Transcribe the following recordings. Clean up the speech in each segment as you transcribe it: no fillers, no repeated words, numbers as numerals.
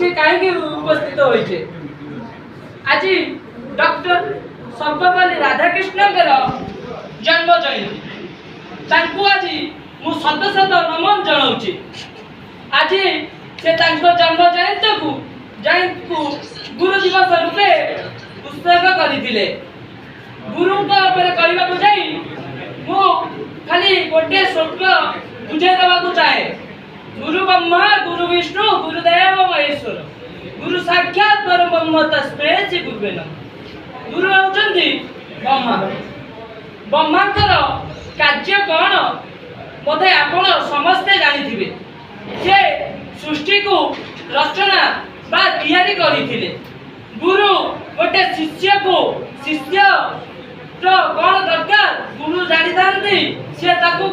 ଏଠି କାହିଁକି ଉପସ୍ଥିତ ହୋଇଛେ। ଆଜି ଡକ୍ଟର ସର୍ବପଲ୍ଲୀ ରାଧାକୃଷ୍ଣଙ୍କର ଜନ୍ମ ଜୟନ୍ତୀ। ତାଙ୍କୁ ଆଜି ମୁଁ ଶତ ଶତ ନମନ ଜଣାଉଛି। ଆଜି ସେ ତାଙ୍କ ଜନ୍ମ ଜୟନ୍ତୀକୁ ଗୁରୁ ଦିବସ ରୂପେ ଉତ୍ସର୍ଗ କରିଥିଲେ। ଗୁରୁଙ୍କ ଉପରେ କହିବାକୁ ଯାଇ ମୁଁ ଖାଲି ଗୋଟିଏ ଶ୍ଲୋକ ବୁଝେଇ ଦେବାକୁ ଚାହେଁ। ଗୁରୁ ବ୍ରହ୍ମା, ଗୁରୁ ବିଷ୍ଣୁ, ଗୁରୁଦେବ ମହେଶ୍ୱର, ଗୁରୁ ସାକ୍ଷାତ ପରବ୍ରହ୍ମ ତସ୍ମୈ ଶ୍ରୀ ଗୁରୁବେ ନମଃ। ଗୁରୁ ହେଉଛନ୍ତି ବ୍ରହ୍ମା। ବ୍ରହ୍ମାଙ୍କର କାର୍ଯ୍ୟ କ'ଣ ବୋଧେ ଆପଣ ସମସ୍ତେ ଜାଣିଥିବେ। ସେ ସୃଷ୍ଟିକୁ ରଚନା ବା ତିଆରି କରିଥିଲେ। ଗୁରୁ ଗୋଟେ ଶିଷ୍ୟକୁ, ଶିଷ୍ୟର କ'ଣ ଦରକାର ଗୁରୁ ଜାଣିଥାନ୍ତି। ସେ ତାକୁ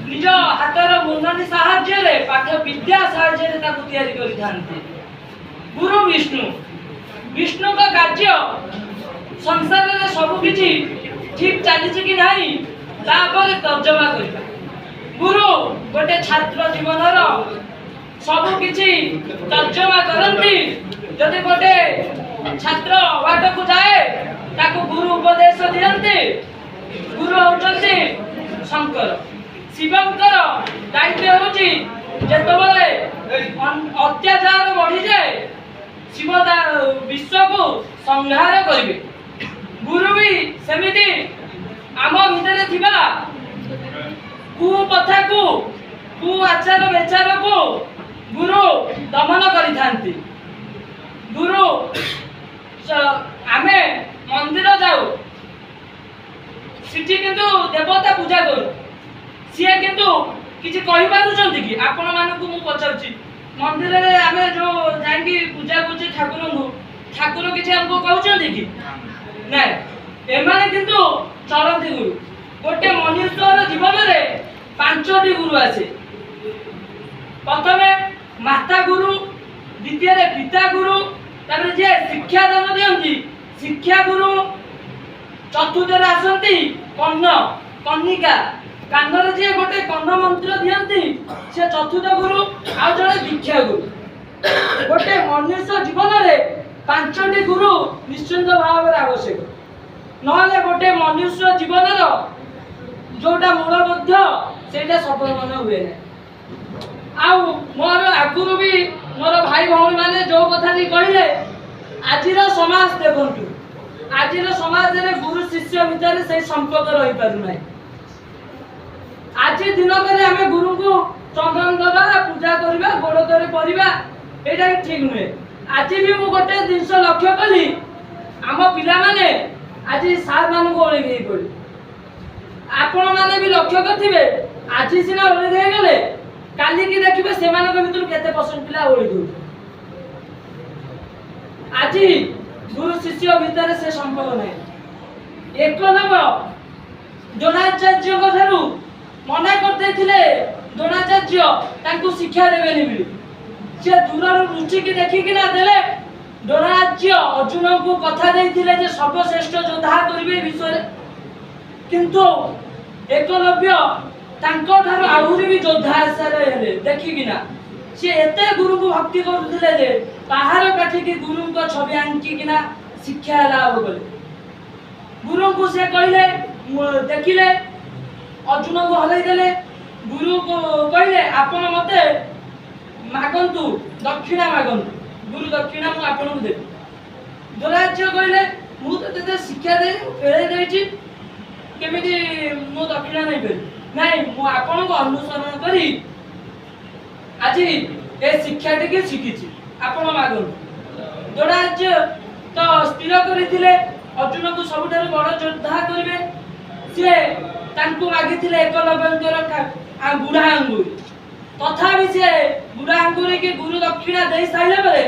ନିଜ ହାତର ମୁନନୀ ସାହାଯ୍ୟରେ, ପାଠ ବିଦ୍ୟା ସାହାଯ୍ୟରେ ତାକୁ ତିଆରି କରିଥାନ୍ତି। ଗୁରୁ ବିଷ୍ଣୁ। ବିଷ୍ଣୁଙ୍କ କାର୍ଯ୍ୟ ସଂସାରରେ ସବୁ କିଛି ଠିକ ଚାଲିଛି କି ନାହିଁ ତାପରେ ତର୍ଜମା କରିବା। ଗୁରୁ ଗୋଟେ ଛାତ୍ର ଜୀବନର ସବୁ କିଛି ତର୍ଜମା କରନ୍ତି। ଯଦି ଗୋଟେ ଛାତ୍ର ବାଟକୁ ଯାଏ, ତାକୁ ଗୁରୁ ଉପଦେଶ ଦିଅନ୍ତି। ଗୁରୁ ହେଉଛନ୍ତି ଶଙ୍କର। ଶିବଙ୍କର ଦାୟିତ୍ୱ ହେଉଛି, ଯେତେବେଳେ ଅତ୍ୟାଚାର ବଢିଯାଏ, ଶିବ ତା ବିଶ୍ୱକୁ ସଂହାର କରିବେ। ଗୁରୁ ବି ସେମିତି ଆମ ଭିତରେ ଥିବା କୁପଥାକୁ, କୁ ଆଚାର ବିଚାରକୁ ଗୁରୁ ଦମନ କରିଥାନ୍ତି। ଗୁରୁ ଆମେ ମନ୍ଦିର ଯାଉ, ସେଠି କିନ୍ତୁ ଦେବତା ପୂଜା କରୁ। ସିଏ କିନ୍ତୁ କିଛି କହିପାରୁଛନ୍ତି କି? ଆପଣମାନଙ୍କୁ ମୁଁ ପଚାରୁଛି, ମନ୍ଦିରରେ ଆମେ ଯୋଉ ଯାଇକି ପୂଜା କରୁଛେ ଠାକୁରଙ୍କୁ, ଠାକୁର କିଛି ଆମକୁ କହୁଛନ୍ତି କି? ନାଇଁ। ଏମାନେ କିନ୍ତୁ ଚଳନ୍ତି ଗୁରୁ। ଗୋଟେ ମନୁଷ୍ୟର ଜୀବନରେ ପାଞ୍ଚଟି ଗୁରୁ ଆସେ। ପ୍ରଥମେ ମାତା ଗୁରୁ, ଦ୍ୱିତୀୟରେ ପିତା ଗୁରୁ, ତାପରେ ଯିଏ ଶିକ୍ଷାଦାନ ଦିଅନ୍ତି ଶିକ୍ଷା ଗୁରୁ, ଚତୁର୍ଥରେ ଆସନ୍ତି କର୍ଣ୍ଣ କର୍ଣ୍ଣିକା, କାନରେ ଯିଏ ଗୋଟେ କର୍ଣ୍ଣ ମନ୍ତ୍ର ଦିଅନ୍ତି ସେ ଚତୁର୍ଥ ଗୁରୁ, ଆଉ ଜଣେ ଦୀକ୍ଷା ଗୁରୁ। ଗୋଟେ ମନୁଷ୍ୟ ଜୀବନରେ ପାଞ୍ଚଟି ଗୁରୁ ନିଶ୍ଚିନ୍ତ ଭାବରେ ଆବଶ୍ୟକ। ନହେଲେ ଗୋଟେ ମନୁଷ୍ୟ ଜୀବନର ଯୋଉଟା ମୂଳବଦ୍ଧ, ସେଇଟା ସଫଳ ମନେ ହୁଏ ନାହିଁ। ଆଉ ମୋର ଆଗରୁ ବି ମୋର ଭାଇ ଭଉଣୀ ମାନେ ଯୋଉ କଥାଟି କହିଲେ, ଆଜିର ସମାଜ ଦେଖନ୍ତୁ, ଆଜିର ସମାଜରେ ଗୁରୁ ଶିଷ୍ୟ ଭିତରେ ସେଇ ସମ୍ପର୍କ ରହିପାରୁନାହିଁ। ଆଜି ଦିନକରେ ଆମେ ଗୁରୁଙ୍କୁ ଚନ୍ଦନ ଦବା, ପୂଜା କରିବା, ଗୋଡ଼ ତଳେ ପଡିବା, ଏଇଟା ଠିକ ନୁହେଁ। ଆଜି ବି ମୁଁ ଗୋଟେ ଜିନିଷ ଲକ୍ଷ୍ୟ କଲି, ଆମ ପିଲାମାନେ ଆଜି ସାର୍ ମାନଙ୍କୁ ଓଳି ଦେଇ ପଡିଲେ। ଆପଣମାନେ ବି ଲକ୍ଷ୍ୟ କରିଥିବେ, ଆଜି ସିନା ଓଳି ହେଇଗଲେ, କାଲିକି ଦେଖିବେ ସେମାନଙ୍କ ଭିତରୁ କେତେ ପରସେଣ୍ଟ ପିଲା ଓଳି ଦଉଛନ୍ତି। ଆଜି ଗୁରୁ ଶିଷ୍ୟ ଭିତରେ ସେ ସମ୍ପର୍କ ନାହିଁ। ଏକଲବ୍ୟ ଦ୍ରୋଣାଚାର୍ଯ୍ୟଙ୍କ ଠାରୁ ମନା କରିଦେଇଥିଲେ ଦ୍ରୋଣାଚାର୍ଯ୍ୟ ତାଙ୍କୁ ଶିକ୍ଷା ଦେବେନି ବୋଲି। ସେ ଦୂରରୁ ଲୁଚିକି ଦେଖିକିନା ଦେଲେ। ଦ୍ରୋଣାଚାର୍ଯ୍ୟ ଅର୍ଜୁନଙ୍କୁ କଥା ଦେଇଥିଲେ ଯେ ସର୍ବଶ୍ରେଷ୍ଠ ଯୋଦ୍ଧା କରିବେ ବିଶ୍ୱରେ, କିନ୍ତୁ ଏକଲବ୍ୟ ତାଙ୍କ ଠାରୁ ଆହୁରି ବି ଯୋଦ୍ଧା ଆଶାରେ ହେଲେ ଦେଖିକିନା। ସିଏ ଏତେ ଗୁରୁଙ୍କୁ ଭକ୍ତି କରୁଥିଲେ ଯେ ପାହାଡ଼ କାଠିକି ଗୁରୁଙ୍କ ଛବି ଆଙ୍କିକିନା ଶିକ୍ଷା ଲାଭ କଲେ। ଗୁରୁଙ୍କୁ ସେ କହିଲେ, ଦେଖିଲେ ଅର୍ଜୁନଙ୍କୁ ହରେଇ ଦେଲେ। ଗୁରୁକୁ କହିଲେ, ଆପଣ ମତେ ମାଗନ୍ତୁ, ଦକ୍ଷିଣା ମାଗନ୍ତୁ, ଗୁରୁ ଦକ୍ଷିଣା ମୁଁ ଆପଣଙ୍କୁ ଦେବି। ଦ୍ରୋଣାଚାର୍ଯ୍ୟ କହିଲେ, ମୁଁ ତ ତତେ ଶିକ୍ଷା ଦେଇ ଫେରେଇ ଦେଇଛି, କେମିତି ମୁଁ ଦକ୍ଷିଣା ନେଇପାରିବି? ନାଇଁ, ମୁଁ ଆପଣଙ୍କୁ ଅନୁସରଣ କରି ଆଜି ଏ ଶିକ୍ଷାଟିକି ଶିଖିଛି, ଆପଣ ମାଗନ୍ତୁ। ଦ୍ରୋଣାଚାର୍ଯ୍ୟ ତ ସ୍ଥିର କରିଥିଲେ ଅର୍ଜୁନକୁ ସବୁଠାରୁ ବଡ ଯୋଦ୍ଧା କରିବେ। ସିଏ ତାଙ୍କୁ ମାଗିଥିଲେ ଏକଲବ୍ୟଙ୍କର ବୁଢା ଆଙ୍ଗୁଳି। ତଥାପି ସିଏ ବୁଢା ଆଙ୍ଗୁଳିକି ଗୁରୁ ଦକ୍ଷିଣା ଦେଇ ସାରିଲା ପରେ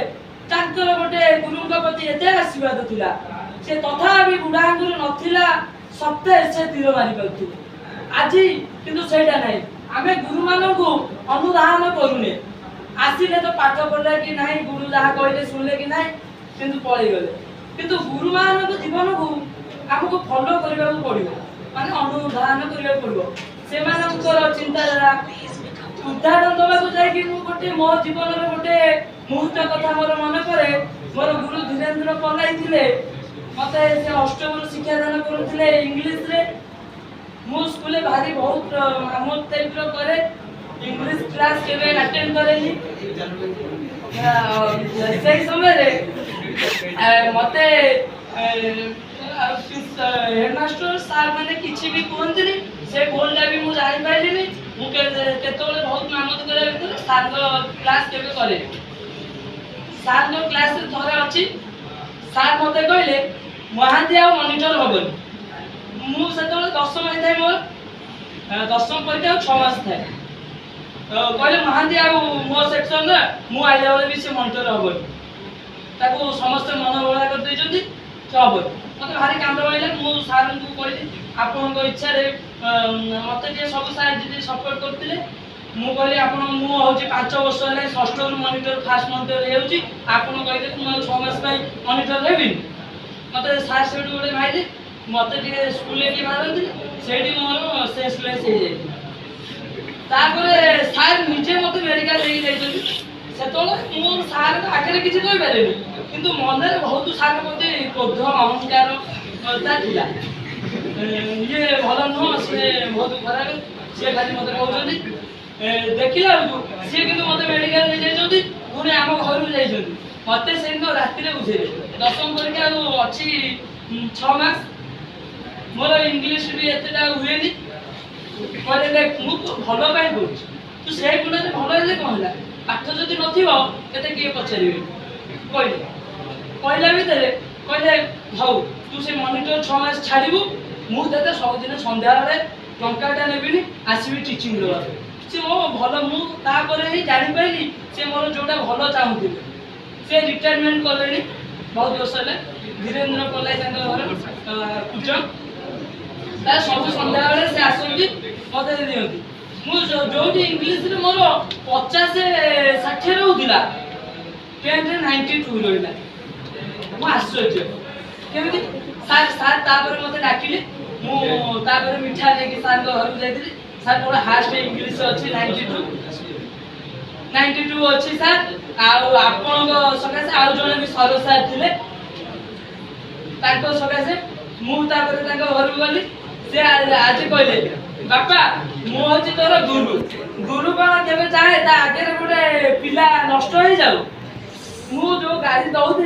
ତାଙ୍କର ଗୋଟେ ଗୁରୁଙ୍କ ପ୍ରତି ଏତେ ଆଶୀର୍ବାଦ ଥିଲା, ସେ ତଥାପି ବୁଢା ଆଙ୍ଗୁଳି ନଥିଲା ସତ୍ତ୍ୱେ ସେ ତୀର ମାରି ପାରୁଥିଲେ। ଆଜି କିନ୍ତୁ ସେଇଟା ନାହିଁ। ଆମେ ଗୁରୁମାନଙ୍କୁ ଅନୁଧାନ କରୁନେ। ଆସିଲେ ତ ପାଠ ପଢିଲେ କି ନାହିଁ, ଗୁରୁ ଯାହା କହିଲେ ଶୁଣିଲେ କି ନାହିଁ, କିନ୍ତୁ ପଳେଇଗଲେ। କିନ୍ତୁ ଗୁରୁମାନଙ୍କ ଜୀବନକୁ ଆମକୁ ଫଲୋ କରିବାକୁ ପଡିବ, ମାନେ ଅନୁଧାନ କରିବାକୁ ପଡିବ ସେମାନଙ୍କର ଚିନ୍ତାଧାରା। ଉଦାହରଣ ଦେବାକୁ ଯାଇକି ମୁଁ ଗୋଟେ ମୋ ଜୀବନର ଗୋଟେ ମୁହୂର୍ତ୍ତ କଥା ମୋର ମନେ ପଡ଼େ। ମୋର ଗୁରୁ ଧୀରେନ୍ଦ୍ର ପଲାଇ ଥିଲେ। ମତେ ସେ ଅଷ୍ଟମରୁ ଶିକ୍ଷାଦାନ କରୁଥିଲେ ଇଂଲିଶରେ। ମୁଁ ସ୍କୁଲରେ ଭାରି ବହୁତ ମାମୁଁ ଟାଇପ୍ର କରେ, ଇଂଲିଶ କ୍ଲାସ୍ କେବେ ଆଟେଣ୍ଡ କରେନି। ସେଇ ସମୟରେ ମତେ ହେଡମାଷ୍ଟର ସାର୍ ମାନେ କିଛି ବି କୁହନ୍ତିନି। ସେ ଭୁଲଟା ବି ମୁଁ ଜାଣିପାରିଲିନି। ମୁଁ କେତେବେଳେ ବହୁତ ମାମତ କରିବା ଭିତରେ ସାର୍ଙ୍କ କ୍ଲାସ୍ କେବେ କରେନି। ସାର୍ଙ୍କ କ୍ଲାସ୍ରେ ଥରେ ଅଛି, ସାର୍ ମତେ କହିଲେ, "ମହାନ୍ତି ଆଉ ମନିଟର ହବନି।" ମୁଁ ସେତେବେଳେ 10ମ ହେଇଥାଏ ମୋର, 10ମ ପରୀକ୍ଷା ଆଉ 6 ମାସ ଥାଏ। କହିଲେ, "ମହାନ୍ତି ଆଉ ମୋ ସେକ୍ସନରେ ମୁଁ ଆଇଲା ବେଳେ ବି ସେ ମନିଟର ହବନି। ତାକୁ ସମସ୍ତେ ମନ ବଳା କରିଦେଇଛନ୍ତି, ସେ ହବନି।" ମତେ ଭାରି କାନ୍ଦ ମାଇଲା। ମୁଁ ସାର୍ଙ୍କୁ କହିଲି, ଆପଣଙ୍କ ଇଚ୍ଛାରେ ମତେ ଟିକେ ସବୁ ସାର୍ ଯଦି ସପୋର୍ଟ କରୁଥିଲେ। ମୁଁ କହିଲି, ଆପଣ, ମୁଁ ହେଉଛି 5 ବର୍ଷ ହେଲାଣି ଷଷ୍ଠରୁ ମନିଟର, ଫାଷ୍ଟ ମନିଟର ହେଇଯାଉଛି। ଆପଣ କହିଲେ ମୁଁ ଆଉ 6 ମାସ ପାଇଁ ମନିଟର ହେବିନି? ମତେ ସାର୍ ସେଇଠୁ ଗୋଟେ ମାଇଲେ। ମତେ ଟିକେ ସ୍କୁଲରେ କିଏ ମାରନ୍ତିନି। ସେଇଠି ମୋର ସେନ୍ସଲେସ୍ ହେଇଯାଇଥିଲା। ତାପରେ ସାର୍ ନିଜେ ମତେ ମେଡିକାଲ ନେଇକି ଯାଇଛନ୍ତି। ସେତେବେଳେ ମୁଁ ସାର୍ଙ୍କ ଆଗରେ କିଛି କହିପାରିନି, କିନ୍ତୁ ମନରେ ବହୁତ ସାର୍ଙ୍କ ପ୍ରତି କ୍ରୋଧ, ଅହଙ୍କାର ତା ଥିଲା। ଇଏ ଭଲ ନୁହଁ, ସିଏ ବହୁତ ଖରାପ, ସିଏ ଖାଲି ମତେ କହୁଛନ୍ତି। ଦେଖିଲା ବେଳକୁ ସିଏ କିନ୍ତୁ ମତେ ମେଡିକାଲ ନେଇ ଯାଇଛନ୍ତି, ପୁଣି ଆମ ଘରକୁ ଯାଇଛନ୍ତି। ମତେ ସେଦିନ ରାତିରେ ବୁଝେଇଲେ। 10ମ ପରୀକ୍ଷା ଆଉ ଅଛି 6 ମାସ, ମୋର ଇଂଲିଶ ବି ଏତେଟା ହୁଏନି। କହିଲେ, "ଦେଖ, ମୁଁ ତୋ ଭଲ ପାଇଁ କହୁଛି। ତୁ ସେଇ ଗୁଣରେ ଭଲ ହେଲେ କଣ ହେଲା? ପାଠ ଯଦି ନଥିବ, କେତେ କିଏ ପଚାରିବେ?" କହିଲେ। କହିଲା ଭିତରେ କହିଲେ, "ହଉ, ତୁ ସେ ମନିଟର 6 ମାସ ଛାଡ଼ିବୁ, ମୁଁ ତତେ ସବୁଦିନ ସନ୍ଧ୍ୟାବେଳେ ଟଙ୍କାଟା ନେବିନି, ଆସିବି ଟିଚିଂ ଦେବା ପାଇଁ।" ସେ ମୋ ଭଲ, ମୁଁ ତାପରେ ହିଁ ଜାଣିପାରିଲି ସେ ମୋର ଯୋଉଟା ଭଲ ଚାହୁଁଥିଲେ। ସେ ରିଟାୟାରମେଣ୍ଟ କଲେଣି ବହୁତ ବର୍ଷ ହେଲା। ଧୀରେନ୍ଦ୍ର ପଲାଇ, ତାଙ୍କ ଘର କୁଜଙ୍ଗ। ତା ସବୁ ସନ୍ଧ୍ୟାବେଳେ ସେ ଆସନ୍ତି, ମତେ ଦିଅନ୍ତି। ମୁଁ ଯୋଉଠି ଇଂଲିଶରେ ମୋର 50-60 ରହୁଥିଲା, 10ରେ 92 ରହିଲା। ମୁଁ ଆଶ୍ଚର୍ଯ୍ୟ, କେମିତି? ସାର୍ ତାପରେ ମତେ ଡାକିଲେ। ମୁଁ ତାପରେ ମିଠା ନେଇକି ସାର୍ଙ୍କ ଘରକୁ ଯାଇଥିଲି। ସାର୍, ମୋର ହାଏଷ୍ଟ ଇଂଲିଶ ଅଛି 92, 92 ଅଛି ସାର୍। ଆଉ ଆପଣଙ୍କ ସକାଶେ, ଆଉ ଜଣେ ବି ସରୋଜ ସାର୍ ଥିଲେ, ତାଙ୍କ ସକାଶେ। ମୁଁ ତାପରେ ତାଙ୍କ ଘରକୁ ଗଲି। ସେ ଆଜି କହିଲେ, "ବାପା, ମୁଁ ହଉଛି ତୋର ଗୁରୁ। ଗୁରୁ କଣ କେବେ ଚାହେଁ ତା ଆଗରେ ଗୋଟେ ପିଲା ନଷ୍ଟ ହେଇଯାଉ?" ମୁଁ ଯୋଉ ଗାଳି ଦଉଥିଲି।